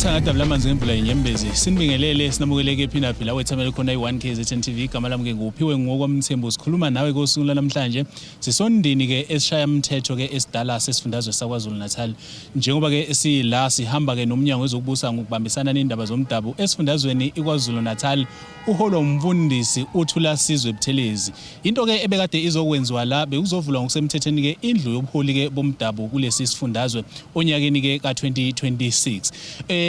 Ngamathanga adabula amanzi ngemvula inyembezi. Sinibingelele sinamukeleke phina phila wethamele khona i1 KZN TV. Igama lami ke nguphiwe ngokwamthembu. Sikhuluma nawe kosuku namhlanje. Sisondini ke esishaya umthetho ke esidala sesifundazwe saKwaZulu Natal. Njengoba ke sila sihamba ke nomnyango wezokubusa ngokubambisana nendaba zomdabu esifundazweni iKwaZulu Natal uholwa umfundisi uThulasizwe Buthelezi. Into ke ebekade izokwenziwa la bekuzovulwa ngokusemthethweni ke indlu yobuholi ke bomdabu kulesi sifundazwe onyakeni ke ka-2026.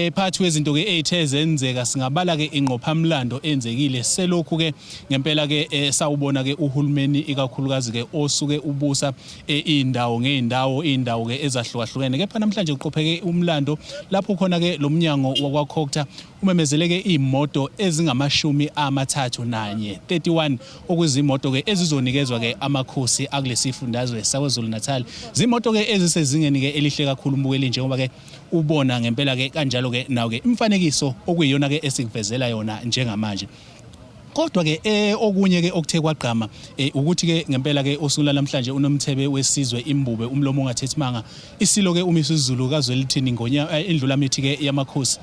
Phakathi kwezinto ke ezithe zenzeka singabala ke ingqophamlando enzekile selokhu ke ngempela ke sawubona ke uhulumeni ikakhulukazi ke osuke ubusa indawo ngeindawo indawo ke ezahlukahlukene. Kepha namhlanje kuqopheke umlando lapho khona ke lo mnyango wakwaCogta umemezeleke imoto ezingamashumi amathathu nanye 31 okuzimoto ke ezizonikezwa ke amakhosi akulesi fundazwe saKwaZulu Natal. Zimoto ke ezisezingeni ke elihle kakhulu umbukeli, njengoba ke ubona ngempela ke kanjalo ke nawo ke imifanekiso okuyiyona ke esikuvezela yona njengamanje. Kodwa ke okunye ke okuthe kwagqama ukuthi ke ngempela ke osuku namhlanje uNomthebe wesizwe imbube umlomo ongathethi manga isilo ke uMisuzulu kaZwelithini Ngonya indlulamithi ke yamakhosi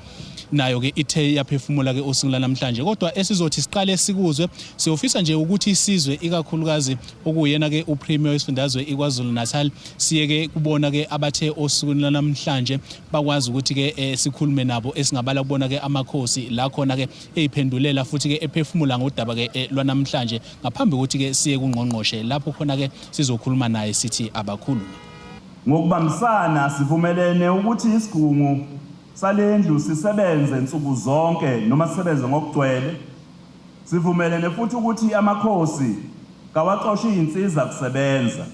nayo ke ithe yaphefumula ke osuku namhlanje. Kodwa esizothi siqale sikuzwe, siyofisa nje ukuthi isizwe ikakhulukazi okuyena ke uPremier wesifundazwe iKwaZulu Natal siye ke kubona ke abathe osukwini namhlanje bakwazi ukuthi ke sikhulume nabo, esingabala kubona ke amakhosi la khona ke eyiphendulela futhi ke ephefumula ngodaba ke lwanamhlanje ngaphambi kokuthi ke siye kungqongqoshe lapho khona ke sizokhuluma naye sithi abakhulume. Ngokubambisana sivumelene ukuthi isigungu salendlu sisebenze nsuku zonke noma sisebenze ngokugcwele. Sivumelene futhi ukuthi amakhosi kawaxoshe izinsiza kusebenza.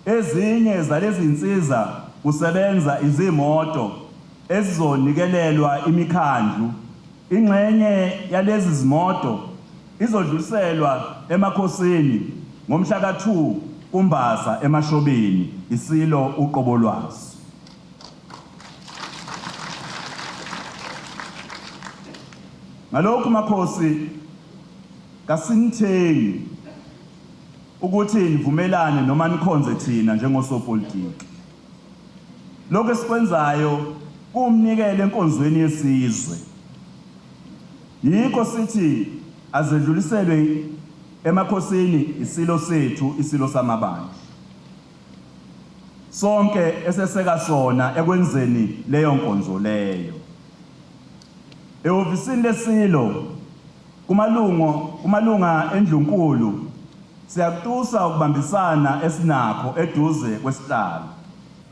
Ezinye zalezi zinsiza kusebenza izimoto ezizonikelelwa imikhandlu. Ingxenye yalezi zimoto izodluliselwa emakhosini ngomhla ka-2 kuMbasa eMashobeni, iSilo uqobo lwaso. Ngalokhu makhosi kasinithengi ukuthi nivumelane noma nikhonze thina njengosopolitiki. Lokhu esikwenzayo kuwumnikelo enkonzweni yesizwe. Yikho sithi azedluliselwe emakhosini isilo sethu, isilo samabandla. Sonke eseseka sona ekwenzeni leyo nkonzo leyo. Ehhovisini leSilo, kumalungo kumalunga eNdlunkulu, siyakutusa ukubambisana esinakho eduze kwesihlalo.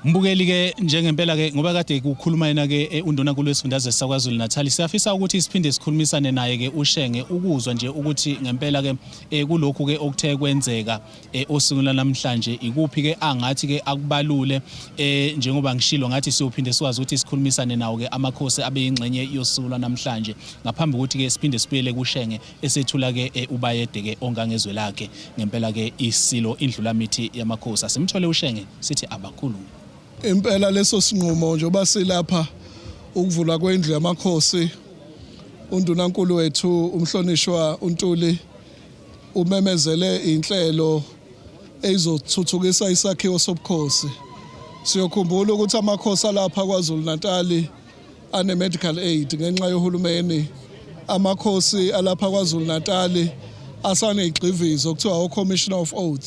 Mbukeli ke njengempela ke ngoba kade kukhuluma yena ke uNdunankulu wesifundazwe saKwaZulu Natal, siyafisa ukuthi siphinde sikhulumisane naye ke uShenge ukuzwa nje ukuthi ngempela ke kulokhu ke okuthe kwenzeka osukwini lwanamhlanje ikuphi ke angathi ke akubalule. Njengoba ngishilo ngathi siyophinde sikwazi ukuthi sikhulumisane nawo ke amakhosi abe yingxenye yosuku lwanamhlanje ngaphambi kokuthi ke siphinde sibuyele kuShenge esethula ke uBayede ke ongangezwe lakhe ngempela ke isilo indlulamithi yamakhosi. Asimthole uShenge sithi abakhulume. Impela leso sinqumo njengoba silapha ukuvulwa kwendlu yamakhosi, undunankulu wethu umhlonishwa uNtuli umemezele inhlelo ezothuthukisa isakhiwo sobukhosi. Siyokhumbula ukuthi amakhosi alapha KwaZulu Natal ane medical aid ngenxa yohulumeni. Amakhosi alapha KwaZulu Natal asaneyigxivizo kuthiwa o-Commissioner of Oath.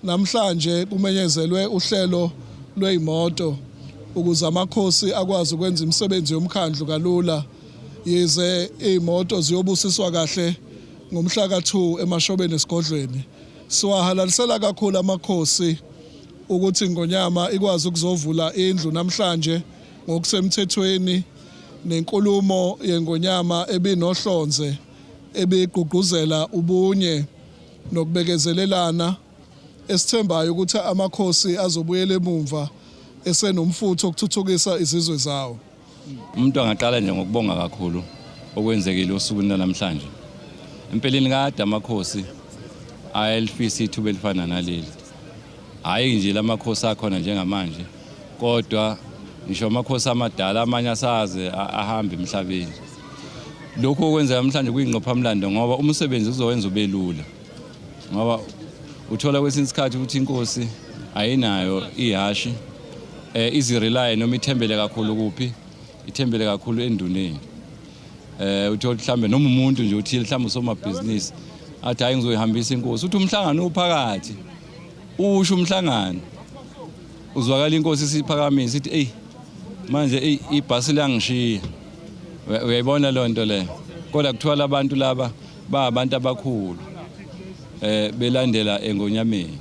Namhlanje kumenyezelwe uhlelo lwey'moto ukuze amakhosi akwazi ukwenza imisebenzi yomkhandlu kalula, yize iy'moto ziyobusiswa kahle ngomhla ka-2 eMashobeni esigodlweni. Siwahalalisela kakhulu amakhosi ukuthi Ngonyama ikwazi ukuzovula indlu namhlanje ngokusemthethweni, nenkulumo yeNgonyama ebinohlonze ebigqugquzela ubunye nokubekezelelana, esithembayo ukuthi amakhosi azobuyela emumva esenomfutho okuthuthukisa izizwe zawo. Umuntu angaqala nje ngokubonga kakhulu okwenzekile osukwini lwanamhlanje. Empeleni kade amakhosi ayelifisa ithuba elifana naleli. Hhayi nje lamakhosi akhona njengamanje, kodwa ngisho amakhosi amadala amanye asaze ahambe emhlabeni. Lokhu okwenzeka namhlanje kuyingqophamlando ngoba umsebenzi uzowenza ube lula. Ngoba uthola kwesinye isikhathi ukuthi inkosi ayinayo ihashi, izirely noma ithembele kakhulu kuphi? Ithembele kakhulu enduneni. Uthola mhlambe noma umuntu nje uthile mhlambe usomabhizinisi athi hayi ngizoyihambisa inkosi, uthi umhlangano uphakathi, usho umhlangano uzwakala inkosi isiphakamisa ithi ey manje ey ibhasi liyangishiya. Uyayibona leyo nto leyo. Kodwa kuthiwa labantu laba ba abantu abakhulu belandela engonyameni,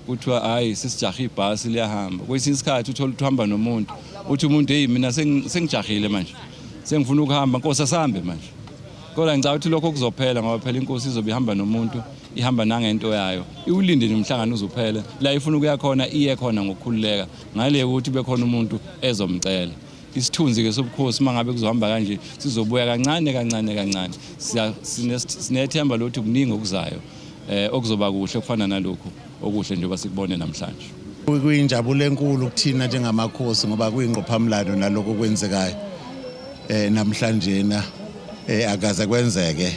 kuthiwa hayi sisijaha ibhasi liyahamba. Kwesinye isikhathi uthola ukuthi uhamba nomuntu, uthi umuntu hey mina sengijahile manje, sengifuna ukuhamba nkosi asambe manje. Kodwa ngicabanga ukuthi lokho kuzophela ngoba phela inkosi izobe ihamba nomuntu, ihamba nangento yayo, iwulinde nje umhlangano uzophela la ifuna ukuya khona, iye khona ngokukhululeka, ngale ukuthi bekhona umuntu ezomcela. Isithunzi-ke sobukhosi uma ngabe kuzohamba kanje sizobuya kancane kancane kancane. Sinethemba lokuthi kuningi okuzayo okuzoba kuhle okufana nalokhu okuhle njengoba sikubone namhlanje. Kuyinjabulo enkulu kuthina njengamakhosi ngoba kuyingqophamlando nalokho okwenzekayo namhlanje na akaze kwenzeke.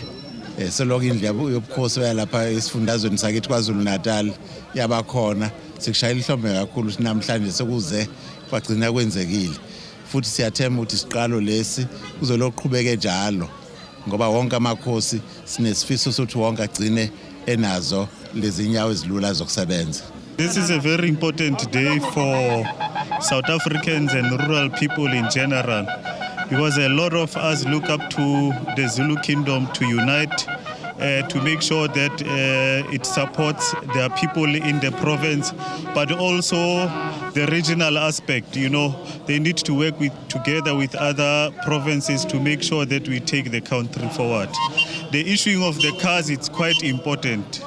Selokhu indlu yobukhosi yalapha esifundazweni sakithi KwaZulu Natal yabakhona, sikushayela ihlombe kakhulu ukuthi namhlanje sekuze kwagcina kwenzekile, futhi siyathemba ukuthi isiqalo lesi kuzoloqhubeke njalo ngoba wonke amakhosi sinesifiso sokuthi wonke agcine enazo lezi nyawo ezilula zokusebenza. This is a very important day for South Africans and rural people in general, because a lot of us look up to the Zulu Kingdom to unite, to make sure that it supports their people in the province, but also the regional aspect. They need to work together with other provinces to make sure that we take the country forward. The issuing of the cars, it's quite important.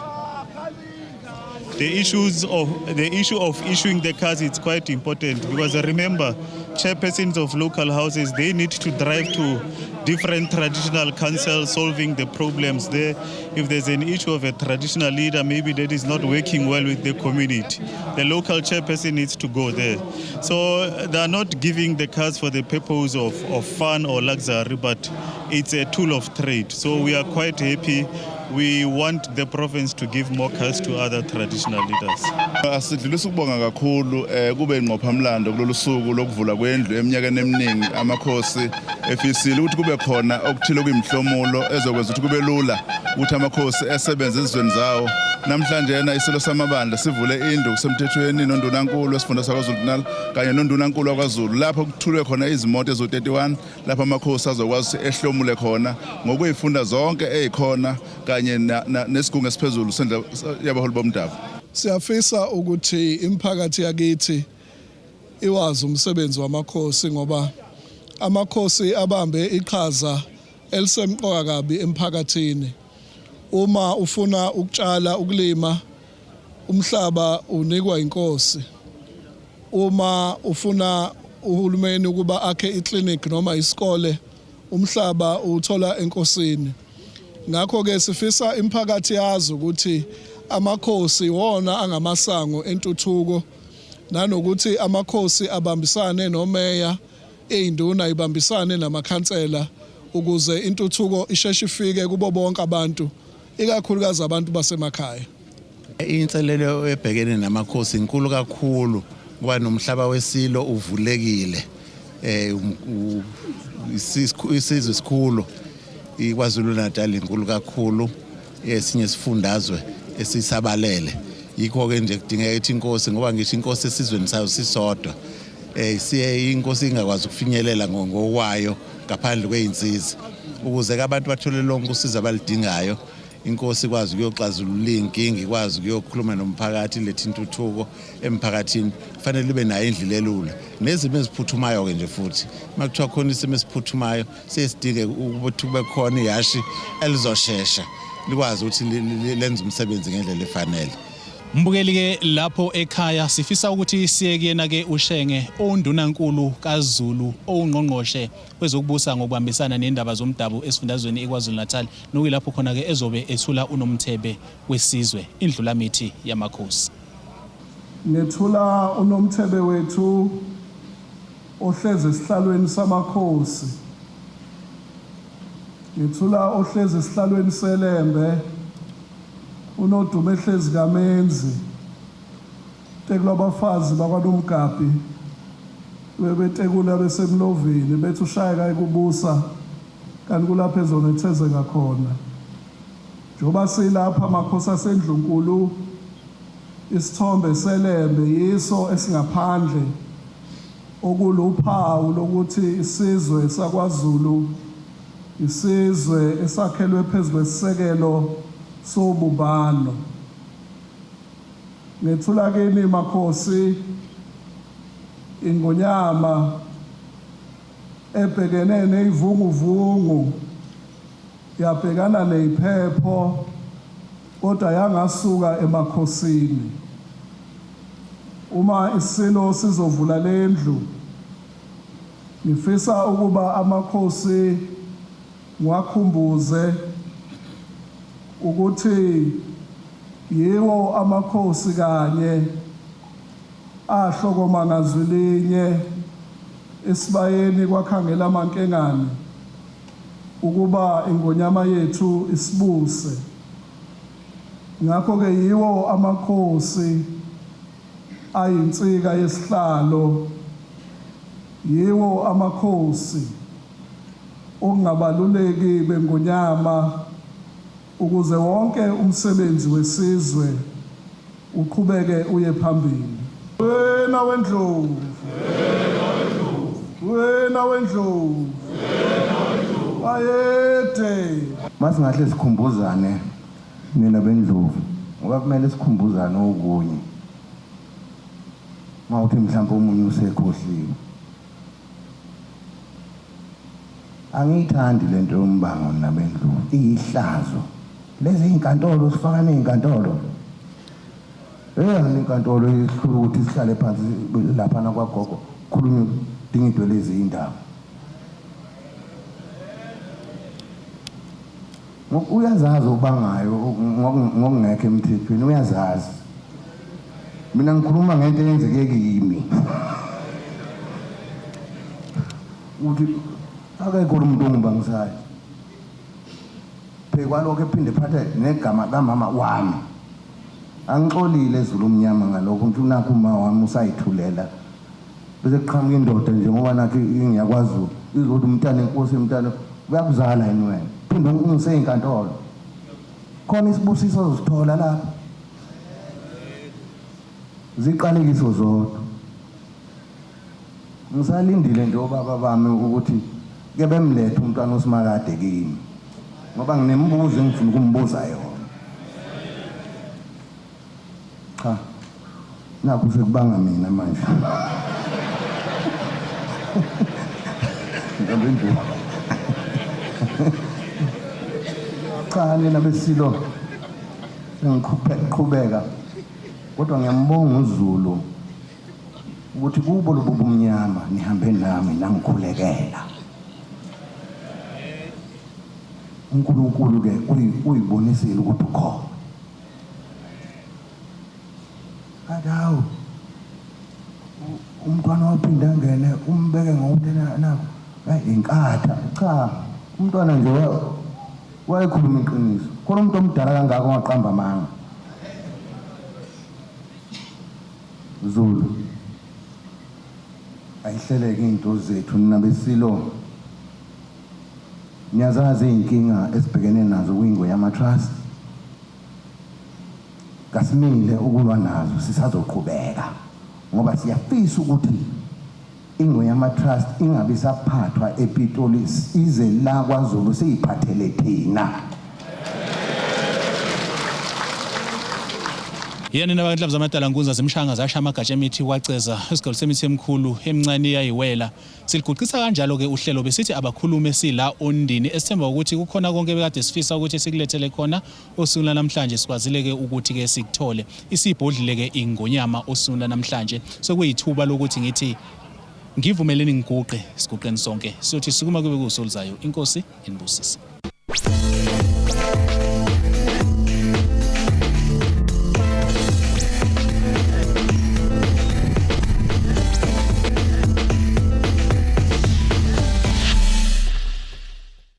The issue of issuing the cars, it's quite important because remember, chairpersons of local houses, they need to drive to different traditional councils solving the problems there. If there's an issue of a traditional leader, maybe that is not working well with the community, the local chairperson needs to go there. So they are not giving the cars for the purpose of fun or luxury, but it's a tool of trade. So we are quite happy. We want the province to give more cars to other traditional leaders. Asidlulisa ukubonga kakhulu kube ingqophamlando kulolu suku lokuvula kwendlu eminyakeni eminingi amakhosi efisile ukuthi kube khona okuthile okuyimhlomulo ezokwenza ukuthi kube lula ukuthi amakhosi esebenze ezizweni zawo. Namhlanje yena isilo samabandla sivule indlu kusemthethweni nondunankulu wesifunda saKwaZulu-Natal kanye nondunankulu wakwaZulu, lapho kuthulwe khona izimoto eziwu-31 lapho amakhosi azokwazi ukuthi ehlomule khona ngokuyifunda zonke ezikhona kanye nesigungu esiphezulu sendla yabaholi bomdabu. Siyafisa ukuthi imiphakathi yakithi iwazi umsebenzi wamakhosi, ngoba amakhosi abambe iqhaza elisemqoka kabi emphakathini. Uma ufuna ukutshala, ukulima, umhlaba unikwa inkosi. Uma ufuna uhulumeni ukuba akhe iclinic noma isikole, umhlaba uthola enkosini. Ngakho ke sifisa imiphakathi yazi ukuthi amakhosi wona angamasango entuthuko, nanokuthi amakhosi abambisane nomeya, izinduna ibambisane namakhansela ukuze intuthuko isheshe ifike kubo bonke abantu, ikakhulukazi abantu basemakhaya. Inselelo ebhekene namakhosi inkulu kakhulu ngoba nomhlaba wesilo uvulekile. Isizwe esikhulu iKwaZulu Natal inkulu kakhulu, esinye isifundazwe esisabalele. Yikho ke nje kudingeka ukuthi inkosi, ngoba ngisho inkosi esizweni sayo sisodwa, siye inkosi ingakwazi ukufinyelela ngokwayo ngaphandle kweyinsiza, ukuze ke abantu bathole lonke usizo abalidingayo. Inkosi ikwazi ukuyoxazulula iy'nkinga, ikwazi ukuyokhuluma nomphakathi, ilethe intuthuko emphakathini. Kufanele ibe nayo indlela elula nezimo eziphuthumayo-ke nje. Futhi uma kuthiwa khona isimo esiphuthumayo, siye sidinge ukuthi kube khona ihashi elizoshesha likwazi ukuthi lenze umsebenzi ngendlela efanele. Mbukeli ke lapho ekhaya, sifisa ukuthi siye kuyena ke uShenge, ondunankulu kaZulu, owungqongqoshe wezokubusa ngokubambisana nendaba zomdabu esifundazweni iKwaZulu Natal, nokuyilapho khona ke ezobe ethula unomthebe wesizwe, indlulamithi yamakhosi. Ngethula unomthebe wethu ohlezi esihlalweni samakhosi. Ngethula ohlezi esihlalweni selembe, unodumo ehlezi kamenzi, tekulwabafazi bakwaNomgabi. Bebetekula besemlovini bethi ushayeka ekubusa kanti kulapho ezonethezeka khona. Njengoba silapha makhosi asendlunkulu isithombe seLembe yiso esingaphandle okuluphawu lokuthi isizwe sakwaZulu isizwe esakhelwe phezu kwesisekelo sobumbano. Ngethula kini makhosi iNgonyama ebhekene nezivunguvungu yabhekana neziphepho kodwa yangasuka emakhosini. Uma isilo sizovula lendlu ngifisa ukuba amakhosi ngiwakhumbuze ukuthi yiwo amakhosi kanye ahlokoma ngazwi linye esibayeni kwakhangela amankengane ukuba ingonyama yethu isibuse. Ngakho-ke yiwo amakhosi ayinsika yesihlalo, yiwo amakhosi okungabaluleki bengonyama ukuze wonke umsebenzi wesizwe uqhubeke uye phambili. Wena wendlovu, wena wendlovu, bayede. Masingahle sikhumbuzane nina bendlovu ngoba kumele sikhumbuzane okunye. Mawuthi mhlawumbe omunye usekhohliwe. Angiyithandi lento yombango nabendlovu iyihlazo. Lezi izinkantolo sifaka nezinkantolo. Eyani inkantolo ihlula ukuthi sihlale phansi laphana kwagogo khulunywe dingidwe lezi indaba. Uyazazi obangayo ngokungekho emthethweni uyazazi. Mina ngikhuluma ngento eyenzeke kimi. Uthi akekho umuntu ongibangisayo. Phekwalokho ephinde phathe negama kamama wami. Angixolile Zulu omnyama ngalokho ngithi unakho uma wami usayithulela. Bese kuqhamuka indoda nje ngoba nakho ngiyakwaZulu izothi umntana enkosi umntana uyakuzala yini wena phinde ungise enkantolo khona isibusiso ozosithola lapho ziqalekiso zodwa ngisalindile nje obaba bami ukuthi ke bemlethe umntwana uSimakade kimi ngoba nginemibuzo engifuna ukumbuza yona Cha. Nakhu sekubanga mina manje. Ntombi nje. Cha nina besilo sengiqhubeka kodwa ngiyambonga uZulu ukuthi kubo lobu bumnyama nihambe nami nangikhulekela. uNkulunkulu ke uyibonisile ukuthi ukhona. Kanti hawu umntwana waphinde angene umbeke ngokuthi nakho hayi inkatha cha umntwana nje wayekhuluma iqiniso khona umuntu omdala kangaka ongaqamba amanga Zulu ayihleleke izinto zethu nina besilo niyazazi izinkinga esibhekene nazo kwiNgonyama Trust Kasimile ukulwa nazo sisazoqhubeka ngoba siyafisa ukuthi Ingonyama Trust ingabe isaphathwa ePitoli ize la kwaZulu siyiphathele thina. Yena nabanhlamvu zamadala nkunza zimshanga zasha amagatsha emithi kwaceza isigalo semithi emikhulu emincane iyayiwela siliguqisa kanjalo ke uhlelo besithi abakhulume sila ondini esithemba ukuthi kukhona konke bekade sifisa ukuthi sikulethele khona Osukwini lwanamhlanje sikwazile-ke ukuthi-ke sikuthole. Isibhodlile-ke ingonyama osukwini lwanamhlanje. Sekuyithuba lokuthi ngithi ngivumeleni ngiguqe, siguqeni sonke. Siyothi sukuma kube kuwusuku oluzayo. Inkosi inibusise.